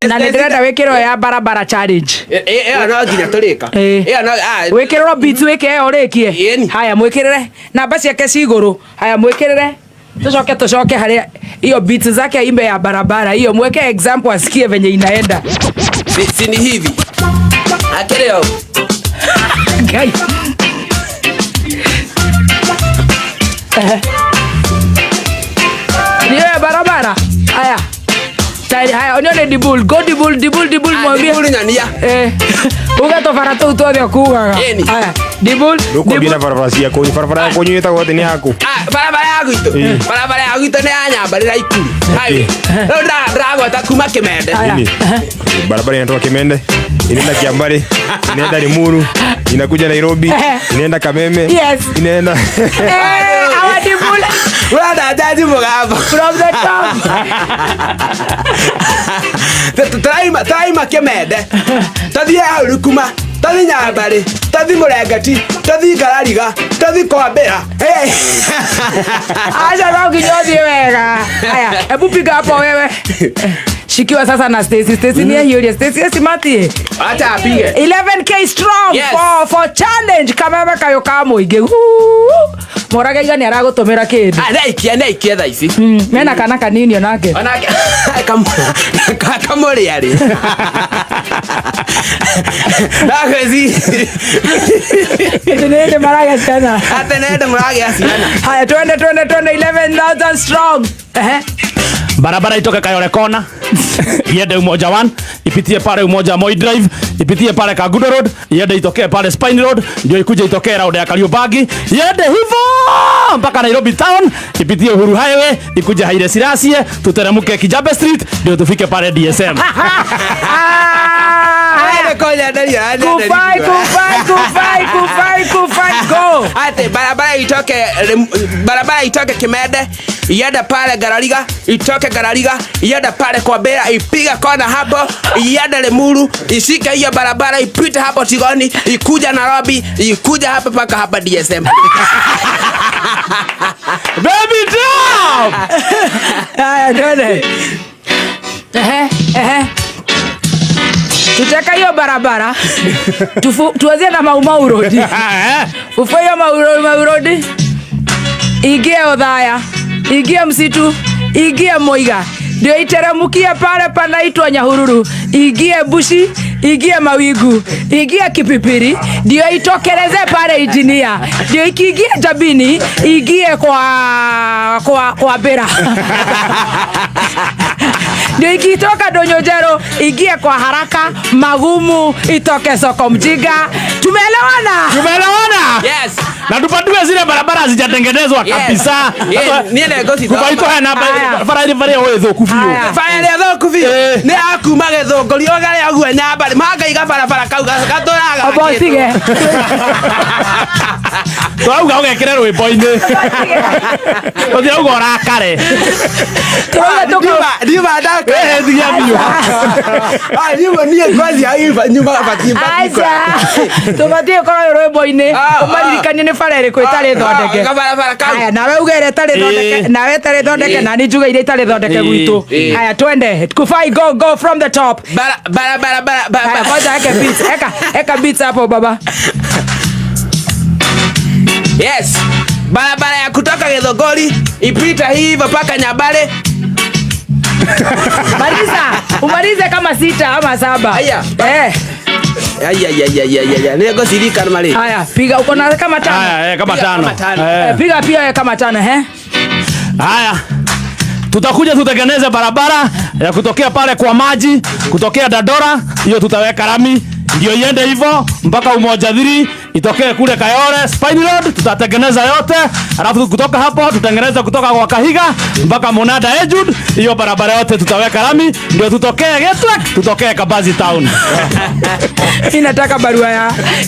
Na nĩ ndĩrenda wĩkĩrwo ya barabara challenge. Ĩyo no nginya tũrĩka. Ĩyo no ah, Wĩkĩrĩrwo beats wĩke ĩyo ũrĩkie. Ĩni. Haya, mwĩkĩrĩre namba ciake ci igũrũ. Haya, mwĩkĩrĩre tucoke harĩa hiyo beats zake aimbe ya barabara hiyo, mweke example asikie venye inaenda. Si ni hivi akĩrĩ o Ngai. Ehe. Niyo ya barabara. Haya. Tayari, haya, onio ni Dibul. Go Dibul, Dibul, Dibul mwambie. Dibul nyonia. Eh. Uga tobara tuu tuothe ũkugaga. Ĩni. Haya, Dibul, Ndũkwambia na Dibul. barabara cia kũnyu. Barabara ya kũnyu ĩtagwo atĩ nĩ yaku? Ah, barabara ya gwitũ. Ĩĩ. Barabara ya gwitũ nĩ ya Nyambarĩra Ikuru. Highway. Rĩu ndĩragweta kuma Kĩmende. Haya. Nini? Barabara inatoka Kimende, inaenda Kiambare, inaenda Limuru, inakuja Nairobi, inaenda Kameme, Yes. inaenda Eh, our Dibul Ũrenda jaji mũgambo. from the top. Tũraima Kĩmende, tũthiĩ hau Rukuma, tũthiĩ Nyambarĩ, tũthiĩ Mũrengeti, tũthiĩ Ngarariga, tũthiĩ Kwambĩra. Hey. Acha no nginya ũthiĩ wega. Haya, hebu piga hapo wewe. Shikiwa sasa na Stacy. Stacy ni ahiũria. Stacy esimatie. Acha apige. 11K strong Yes. for challenge kameme kayo ka mũingĩ. Mũrage iga nĩ aragũtũmĩra kĩndũ. Ah, nĩaikie nĩaikie thaa ici. Mena kana kanini onake. Onake kamũrĩa rĩ. Ndagwĩci Nĩ hĩndĩ maragĩa ciana. atĩ nĩ hĩndĩ mũragĩa ciana. Haya, twende twende twende 11,000 strong. Ehe. Barabara itoke Kayole Kona iende Umoja 1, ipitie pale Umoja Moi Drive, ipitie pale Kangundo Road, iende itokee pale Spine Road, ndio ikuje itokee round ya Kariobangi, iende hivyo mpaka Nairobi Town, ipitie Uhuru Highway, ikuje Haile Selassie, tuteremke Kijabe Street, ndio tufike pale DSM. Ah, haya. Nĩ kũnyenderia aranyenderia. Kufai, kufai, kufai, kufai, kufai, go. Ate barabara itoke Kimende iende pale Garariga, itoke Garariga iende pale Kwambĩra, ipiga kona hapo iende Limuru, ishike hiyo barabara ipite hapo Tigoni, ikuja Nairobi, ikuja hapa paka hapa DSM. Baby drop! Haya, twende. Ehe, ehe. Tuteka hiyo barabara tuanzie na Mau Mau Road. Ufue hiyo Mau Mau Road, ingie Othaya, ingie msitu, ingie Muiga, ndio iteremukie pale panaitwa Nyahururu, ingie Bushi, ingie Mawingu, ingie Kipipiri, ndio itokeleze pale Injinia, ndio ikiingia Jabini, ingie kwa Bera. Ndio ikitoka Donyo Jero ingie kwa haraka Magumu, itoke soko Mjinga. Tumeelewana? Tumeelewana? Yes. Na tupatue zile barabara hazijatengenezwa Yes. kabisa. Yes. Niĩ nĩ ngũcithoma. Kubaitwo hena Haya. bara ĩrĩ barĩa ũĩ thũku biũ. Haya. Bara ĩrĩa thũku biũ Eh. nĩ ya kuma Gĩthũngũri ũgare ũguo Nyambarĩ mangaiga barabara kau gatũraga Amba ũtige. Tũrauga ũgekĩre rwĩmbo-inĩ. Tũtirauga ũrakare. Turauga tuka Ndiuma ndaka. Wewe tigia biũ. Ah, niĩ niĩ ngwĩciria nyuma batiĩ Aca. Tũbatiĩ gũkorwo rwĩmbo-inĩ Ah, ah. ũmaririkanie nĩ bara ĩrĩkũ ĩtarĩ thondeke. Kabarabara kau. Haya, nawe uge ĩrĩa ĩtarĩ thondeke, Ĩĩ. nawe ĩtarĩ thondeke, Ĩĩ. na niĩ njuge iria itarĩ thondeke Ĩĩ. gwitũ. Ĩĩ. Haya, twende. Kufai, go, go from the top. Bara bara bara bara Haya, bara. ngoja eke beats. Eka, eka beats hapo baba. Yes. Barabara ya kutoka Githũngũri ipita hivyo mpaka Nyambare. Maliza, umalize kama 6 ama 7. Haya. Eh, Ai ai ai ai ai ai. Nĩ ngũcirikana marĩ. haya, piga uko na kama 5. Haya, kama Piga 5. kama tano. Eh. Piga pia kama 5, eh. Haya, tutakuja tutengeneze barabara ya kutokea pale kwa maji, kutokea Dandora, hiyo tutaweka lami ndio iende hivyo mpaka Umoja 3, itokee kule Kayole Spine Road, tutatengeneza yote. Alafu kutoka hapo tutengeneze kutoka kwa Kahiga mpaka Monada Ejud, hiyo barabara yote tutaweka lami ndio tutokee Gatwick, tutokee Kabazi Town. Mimi nataka barua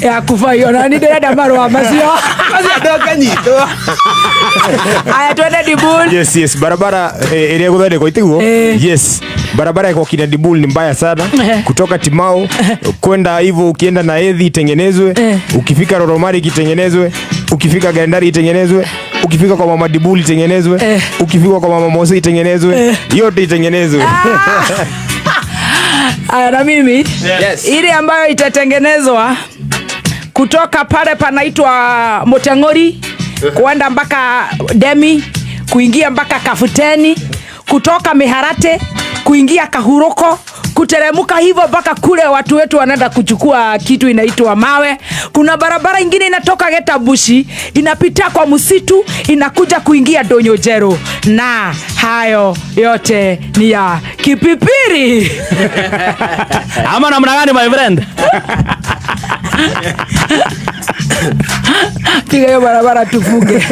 ya kufa hiyo na ndirenda marua macio. Macio ndũkĩnyitwo. Haya, twende Dibul. Yes, yes, barabara ĩrĩa ĩgũthondekwo itiguo? Eh. Yes. Barabara ya kina Dibul ni mbaya sana. Kutoka Timau kwenda hivyo, ukienda na Edhi itengenezwe, ukifika Roromari itengenezwe, ukifika Gandari itengenezwe, ukifika kwa Mama Dibul itengenezwe, ukifika kwa Mama Mose itengenezwe, yote itengenezwe. Aya, na mimi Yes. ile ambayo itatengenezwa kutoka pale panaitwa Moteng'ori kuenda mpaka Demi, kuingia mpaka Kafuteni, kutoka Miharate kuingia Kahuruko, kuteremuka hivyo mpaka kule watu wetu wanaenda kuchukua kitu inaitwa mawe. Kuna barabara ingine inatoka Getabushi inapitia kwa msitu inakuja kuingia Donyojero, na hayo yote ni ya Kipipiri. Ama namna gani, my friend? Piga hiyo barabara tufunge.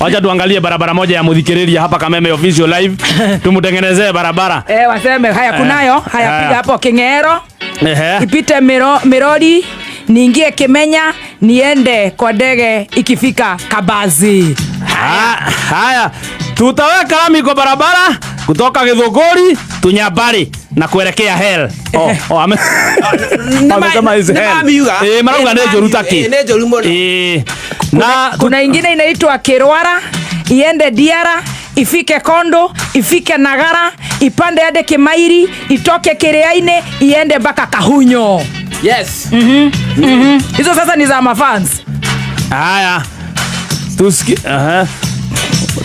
Wacha tuangalie barabara moja ya Muthikiriria hapa Kameme Official Live. Tumutengenezee barabara. Waseme haya kunayo haya, piga hapo King'ero ipite Mirori niingie Kimenya niende kwa ndege ikifika Kabazi. Haya, tutaweka lami kwa barabara kutoka Githunguri Tunyabari na kuelekea hell. Oh, amesema is hell. Nĩmamiuga. Marauga nĩ njũru taki. Nĩ njũru mũno. Na Kuna ingine inaitwa Kirwara iende Diara ifike Kondo ifike Nagara ipande hadi Kimairi itoke Kiriaini iende mpaka Kahunyo. Yes. Hizo sasa ni za mafans. Haya. Tusiki aha.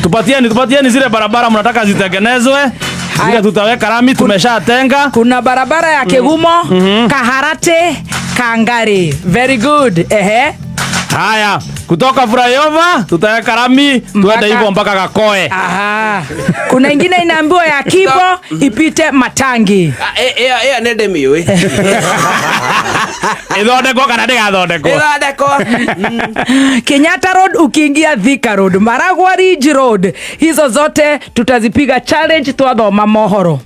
Tupatieni zile barabara mnataka zitengenezwe. Zile tutaweka lami tumeshatenga. Kuna barabara ya Kigumo, Kaharate, Kangari. Very good. Ehe. Haya, kutoka flyover tutaweka lami tuende hivyo mpaka Gakoe. Aha. Kuna ingine inaambiwa ya Kibo ipite Matangi. Ah, ĩyo nĩ ndĩmĩũĩ. Ithondekwo kana ndĩgathondekwo? Ĩthondekwo. Kenyatta Road ukiingia Thika Road, Maragua Ridge Road. Hizo zote tutazipiga challenge twathoma mohoro.